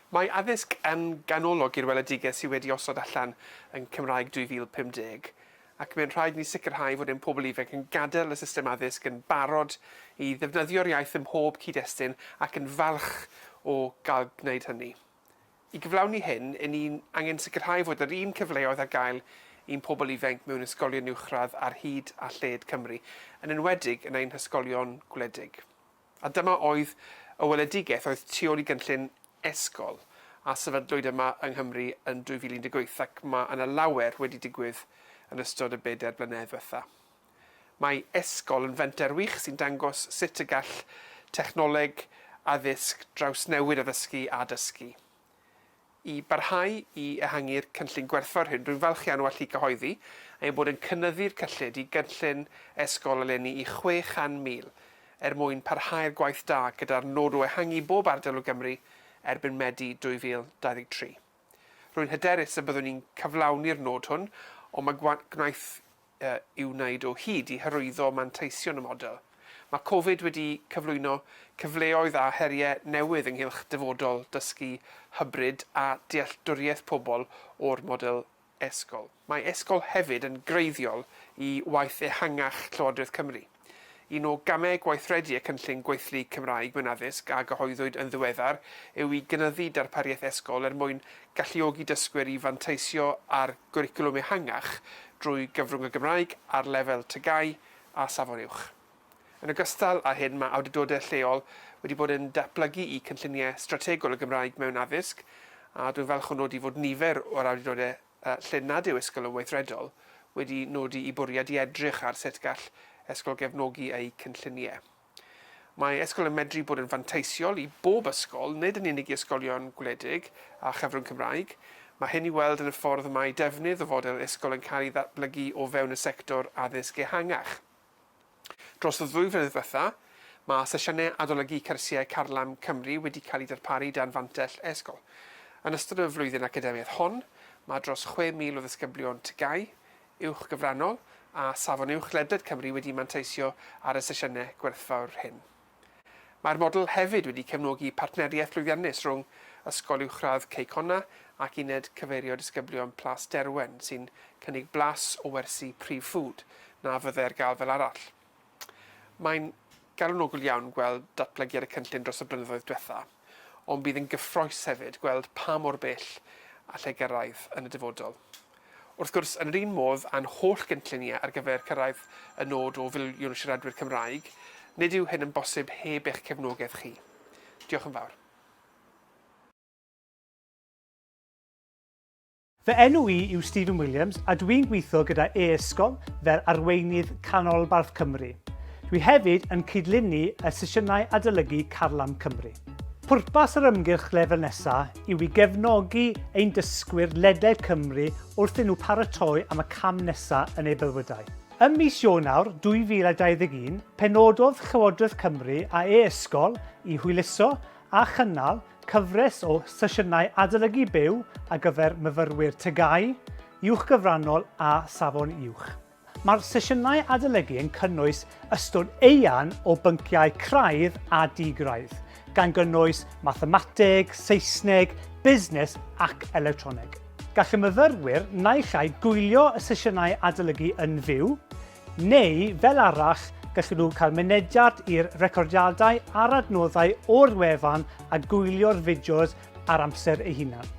Mae addysg yn ganolog i'r weledigaeth sydd wedi osod allan yn Cymraeg 2050, ac mae'n rhaid i ni sicrhau fod ein pobl ifanc yn gadael y system addysg yn barod i ddefnyddio'r iaith ym mhob cyd-destun ac yn falch o gael gwneud hynny. I gyflawni hyn, 'yn ni'n angen sicrhau fod yr un cyfleoedd ar gael i'n pobl ifanc mewn ysgolion uwchradd ar hyd a lled Cymru, yn enwedig yn ein hysgolion gwledig. A dyma oedd y weledigaeth oedd tu ôl i gynllun e-sgol a sefydlwyd yma yng Nghymru yn 2018 ac mae yna lawer wedi digwydd yn ystod y bedair blynedd ddiwetha'. Mae e-sgol yn fenter wych sy'n dangos sut y gall technoleg addysg drawsnewid addysgu a dysgu. I barhau i ehangu'r cynllun gwerthfawr hyn, rwy'n falch iawn o allu cyhoeddi ein bod yn cynyddu'r cyllid i gynllun e-sgol eleni i 600,000 er mwyn parhau'r gwaith da gyda'r nod o ehangu bob ardal o Gymru erbyn Medi 2023. Rwy'n hyderus y byddwn ni'n cyflawni'r nod hwn, ond mae gwaith i'w wneud o hyd i hyrwyddo manteision y model. Mae Covid wedi cyflwyno cyfleoedd a heriau newydd ynghylch dyfodol dysgu hybrid a dealltwriaeth pobl o'r model e-sgol. Mae e-sgol hefyd yn greiddiol i waith ehangach Llywodraeth Cymru. Un o gamau gweithredu y Cynllun Gweithlu Cymraeg mewn Addysg a gyhoeddwyd yn ddiweddar yw i gynyddu darpariaeth e-sgol er mwyn galluogi dysgwyr i fanteisio ar gwricwlwm ehangach drwy gyfrwng y Gymraeg ar lefel TGAU a Safon Uwch. Yn ogystal â hyn mae awdurdodau lleol wedi bod yn datblygu'u cynlluniau strategol y Gymraeg mewn addysg a dwi'n falch o nodi fod nifer o'r awdurdodau lle nad yw ysgol yn weithredol, wedi nodi eu bwriad i edrych ar sut gall ysgol gefnogi eu cynlluniau. Mae ysgol yn medru bod yn fanteisiol i bob ysgol, nid yn unig i ysgolion gwledig a chyfrwng Cymraeg. Mae hyn i'w weld yn y ffordd y mae defnydd o fodel ysgol yn cael ei ddatblygu o fewn y sector addysg ehangach. Dros y ddwy flynedd ddiwetha', mae sesiynau adolygu cyrsiau Carlam Cymru wedi cael eu darparu dan fantell e-sgol. Yn ystod y flwyddyn academaidd hon, mae dros 6,000 o ddisgyblion TGAU, Uwch Gyfrannol a Safon Uwch ledled Cymru wedi manteisio ar y sesiynau gwerthfawr hyn. Mae'r model hefyd wedi cefnogi partneriaeth lwyddiannus rhwng Ysgol Uwchradd Cei Connah ac Uned Cyfeirio Disgyblion Plas Derwen, sy'n cynnig blas o wersi prif ffrwd na fyddai ar gael fel arall. Mae'n galonogol iawn gweld datblygiad y cynllun dros y blynyddoedd diwetha', ond bydd yn gyffrous hefyd gweld pa mor bell all ei gyrraedd yn y dyfodol. Wrth gwrs, yn yr un modd â'n holl gynlluniau ar gyfer cyrraedd y nod o filiwn o siaradwyr Cymraeg, nid yw hyn yn bosib heb eich cefnogaeth chi. Diolch yn fawr. Fy enw i yw Stephen Williams a dw i'n gweithio gyda e-ysgol fel arweinydd Canolbarth Cymru. Dwi hefyd yn cydlynu y sesiynau adolygu Carlam Cymru. Pwrpas yr ymgyrch lefel nesa yw i gefnogi ein dysgwyr ledled Cymru wrth iddyn nhw paratoi am y cam nesa yn eu bywydau. Ym mis Ionawr 2021, penododd Llywodraeth Cymru a e-ysgol i hwyluso a chynnal cyfres o sesiynau adolygu byw ar gyfer myfyrwyr TGAU, Uwch Gyfrannol a Safon Uwch. Mae'r sesiynau adolygu yn cynnwys ystod eang o bynciau craidd a di-graidd, gan gynnwys mathemateg, Saesneg, busnes ac electroneg. Gall y myfyrwyr naill ai gwylio y sesiynau adolygu yn fyw, neu fel arall gallen nhw cael mynediad i'r recordiadau a'r adnoddau o'r wefan a gwylio'r fideos ar amser ei hunan.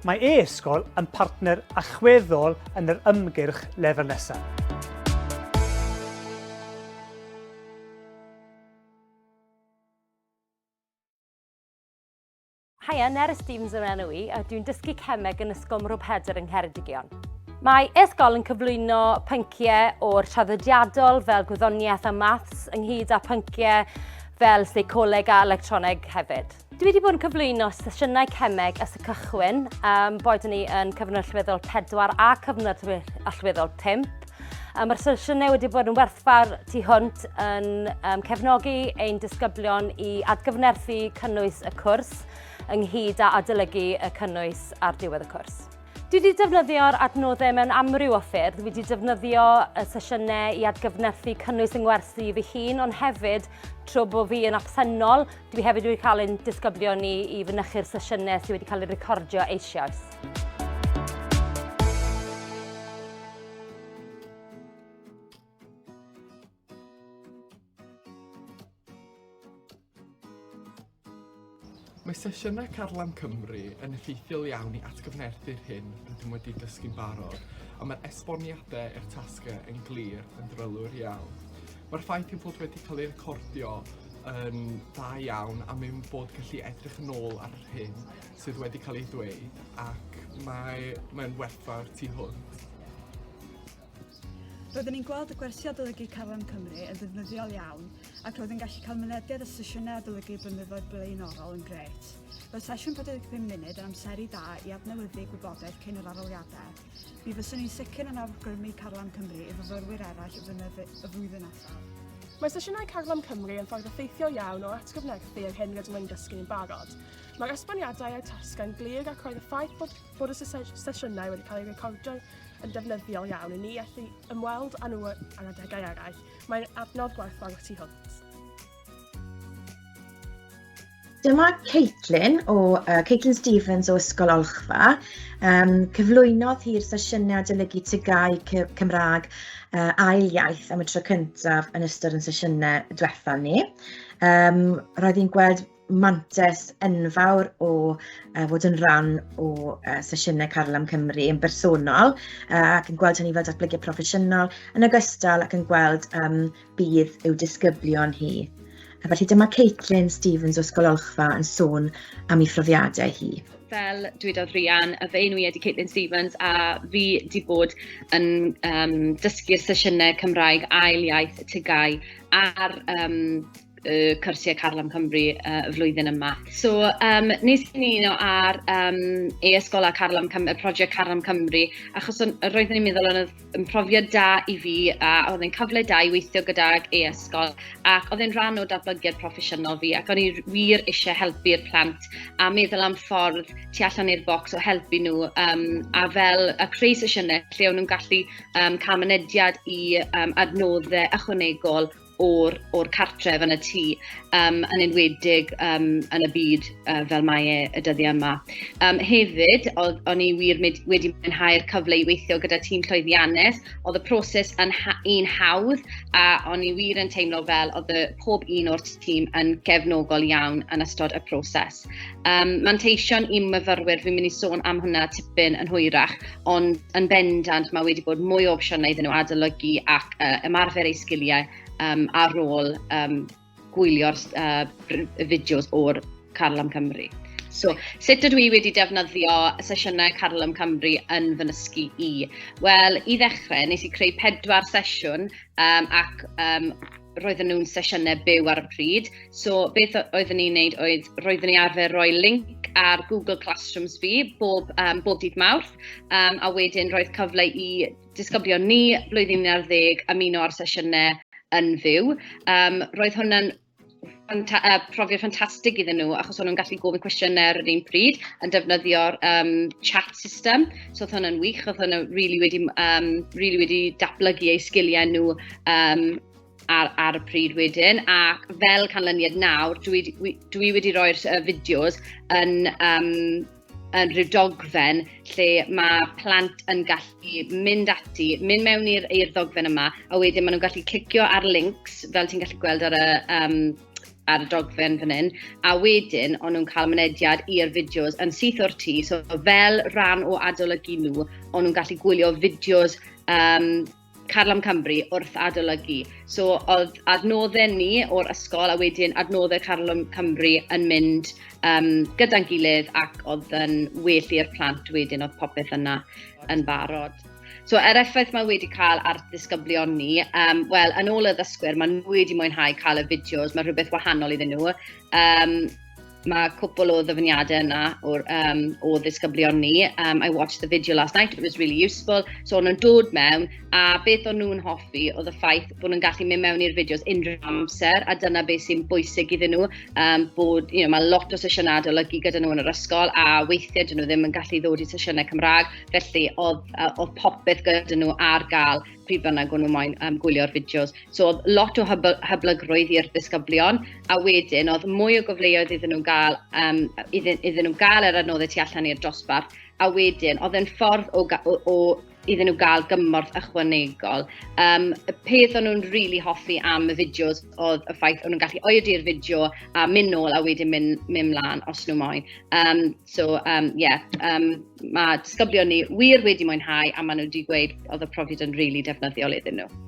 Mae e-ysgol yn partner allweddol yn yr ymgyrch lefel nesaf. Haia, Nerys Stevens yw'r enw i, a dwi'n dysgu cemeg yn Ysgol Mro Pedr yng Ngheredigion. Mae e-sgol yn cyflwyno pynciau o'r traddodiadol fel gwyddoniaeth a maths ynghyd â pynciau fel seicoleg a electroneg hefyd. Dwi wedi bod yn cyflwyno sesiynau cemeg ers y cychwyn, um, boed ni yn cyfnod allweddol 4 a cyfnod allweddol 5. Um, Mae'r sesiynau wedi bod yn werthfawr tu hwnt yn um, cefnogi ein disgyblion i atgyfnerthu cynnwys y cwrs ynghyd â adolygu y cynnwys ar diwedd y cwrs. Dwi wedi defnyddio'r adnoddau mewn amryw o ffyrdd. Dwi wedi defnyddio y sesiynau i atgyfnerthu cynnwys yng ngwersi fy hun, ond hefyd trwy bod fi yn absennol, dwi hefyd wedi cael ein disgyblion ni i fynychu'r sesiynau sydd wedi cael eu recordio eisoes. Mae sesiynau Carlam Cymru yn effeithiol iawn i atgyfnerthu'r hyn rydym wedi dysgu'n barod, a mae'r esboniadau i'r tasgau yn glir yn drylwyr iawn. Mae'r ffaith eu bod wedi cael eu recordio yn dda iawn am ein bod gallu edrych yn ôl ar yr hyn sydd wedi cael ei ddweud ac mae, mae'n werthfawr tu hwnt. Roeddwn i'n gweld y gwersi adolygu Carlam Cymru yn ddefnyddiol iawn ac roedd yn gallu cael mynediad at sesiynau adolygu blynyddoedd blaenorol yn grêt. Roedd sesiwn 45 munud yn amseru da i adnewyddu gwybodaeth cyn yr arholiadau. Mi fyswn i'n sicr yn awgrymu Carlam Cymru i fyfyrwyr eraill y flwyddyn nesaf. Mae sesiynau Carlam Cymru yn ffordd effeithiol iawn o atgyfnerthu yr hyn rydym yn dysgu yn barod. Mae'r esboniadau a'r tasgau'n glir ac roedd y ffaith bod, bod y sesiynau wedi cael eu recordio yn defnyddiol iawn i ni allu ymweld â nhw ar adegau eraill. Mae'n adnodd gwerthfawr tu hwnt. Dyma Caitlin o uh, Caitlin Stevens o Ysgol Olchfa. Um, cyflwynodd hi'r sesiynau adolygu TGAU Cymraeg uh, ail iaith am y tro cyntaf yn ystod yn sesiynau diwethaf ni. Um, roedd hi'n gweld mantais enfawr o uh, fod yn rhan o uh, sesiynau Carlam Cymru yn bersonol uh, ac yn gweld hynny fel datblygiad proffesiynol yn ogystal ac yn gweld um, budd i'w disgyblion hi. A felly dyma Caitlin Stevens o Ysgol Olchfa yn sôn am ei phrofiadau hi. Fel dwedodd Rhian, fy enw i ydy Caitlin Stevens a fi di bod yn um, dysgu'r sesiynau Cymraeg ail iaith TGAU ar um, y cyrsiau Carlam Cymru y flwyddyn yma. So, um, nes i uno ar um, e-ysgol a Carlam Cymru, y prosiect Carlam Cymru, achos roeddwn i'n meddwl oedd yn profiad da i fi a oedd yn cyfle da i weithio gydag e-ysgol ac oedd e'n rhan o datblygiad proffesiynol fi ac o'n i wir eisiau helpu'r plant a meddwl am ffordd tu allan i'r bocs o helpu nhw um, a fel a creu sesiynau lle o'n nhw'n gallu um, cael mynediad i um, adnoddau ychwanegol o'r, or cartref yn y tŷ, um, yn enwedig um, yn y byd uh, fel mae e y dyddiau yma. Um, hefyd, oedd, o'n i wir wedi mwynhau'r cyfle i weithio gyda tîm llwyddiannus. Oedd y proses yn ha un hawdd a o'n i wir yn teimlo fel oedd y, pob un o'r tîm yn gefnogol iawn yn ystod y proses. Um, manteision i'n myfyrwyr, fi'n mynd i sôn am hwnna tipyn yn hwyrach, ond yn bendant mae wedi bod mwy o opsiynau iddyn nhw adolygu ac uh, ymarfer eu sgiliau um, ar ôl um, gwylio'r uh, fideos o'r Carlam Cymru. So, sut ydw i wedi defnyddio sesiynau Carlam Cymru yn fy nysgu i? Wel, i ddechrau, nes i creu pedwar sesiwn um, ac um, roedden nhw'n sesiynau byw ar y pryd. So beth oeddwn ni'n neud oedd roeddwn ni arfer rhoi link ar Google Classrooms fi bob, um, bob dydd Mawrth, um, a wedyn roedd cyfle i disgyblion ni blwyddyn 11 ymuno ar sesiynau yn fyw. Um, roedd hwnna'n ffanta uh, profiad ffantastig iddyn nhw, achos o'n nhw'n gallu gofyn cwestiynau ar yr un pryd yn defnyddio'r um, chat system. So oedd hwnna'n wych, oedd hwnna really wedi, um, really wedi datblygu eu sgiliau nhw um, ar, ar y pryd wedyn. Ac fel canlyniad nawr, dwi, dwi, dwi wedi rhoi'r uh, fideos yn, um, yn rhyw dogfen lle mae plant yn gallu mynd ati, mynd mewn i'r i'r ddogfen yma, a wedyn maen nhw'n gallu clicio ar links, fel ti'n gallu gweld ar y, um, ar y dogfen fan hyn, a wedyn o'n nhw'n cael mynediad i'r fideos yn syth o'r tŷ, so fel rhan o adolygu nhw, o'n nhw'n gallu gwylio fideos um, Carlam Cymru wrth adolygu. So oedd adnoddau ni o'r ysgol a wedyn adnoddau Carlam Cymru yn mynd um, gyda'n gilydd ac oedd yn well i'r plant wedyn oedd popeth yna yn barod. So yr effaith mae wedi cael ar ddisgyblion ni, um, wel, yn ôl y ddysgwyr, maen nhw wedi mwynhau cael y fideos, mae rhywbeth wahanol iddyn nhw. Um, Mae cwpl o ddyfyniadau yna o'r, um, o ddisgyblion ni. Um, I watched the video last night, it was really useful. So o'n nhw'n dod mewn, a beth o'n nhw'n hoffi oedd y ffaith bod nhw'n gallu mynd mewn i'r fideos unrhyw amser, a dyna beth sy'n bwysig iddyn nhw, um, bod, you know, mae lot o sesiynau adolygu gyda nhw yn yr ysgol, a weithiau dyn nhw ddim yn gallu ddod i sesiynau Cymraeg, felly oedd, uh, oedd popeth gyda nhw ar gael pryd bynnag o'n nhw moyn um, gwylio'r fideos. So oedd lot o hyb hyblygrwydd i'r disgyblion, a wedyn oedd mwy o gyfleoedd iddyn nhw gael, um, iddyn, iddyn nhw gael yr adnoddau tu allan i'r dosbarth, a wedyn oedd e'n ffordd o, o, o iddyn nhw gael gymorth ychwanegol. Um, y peth o'n nhw'n really hoffi am y fideos oedd y ffaith o'n nhw'n gallu oedi'r fideo a mynd nôl a wedyn mynd, mynd mlaen os nhw moyn. Um, so, um, yeah, um, mae disgyblion ni wir wedi mwynhau a maen nhw wedi gweud oedd y profiad yn really defnyddiol iddyn nhw.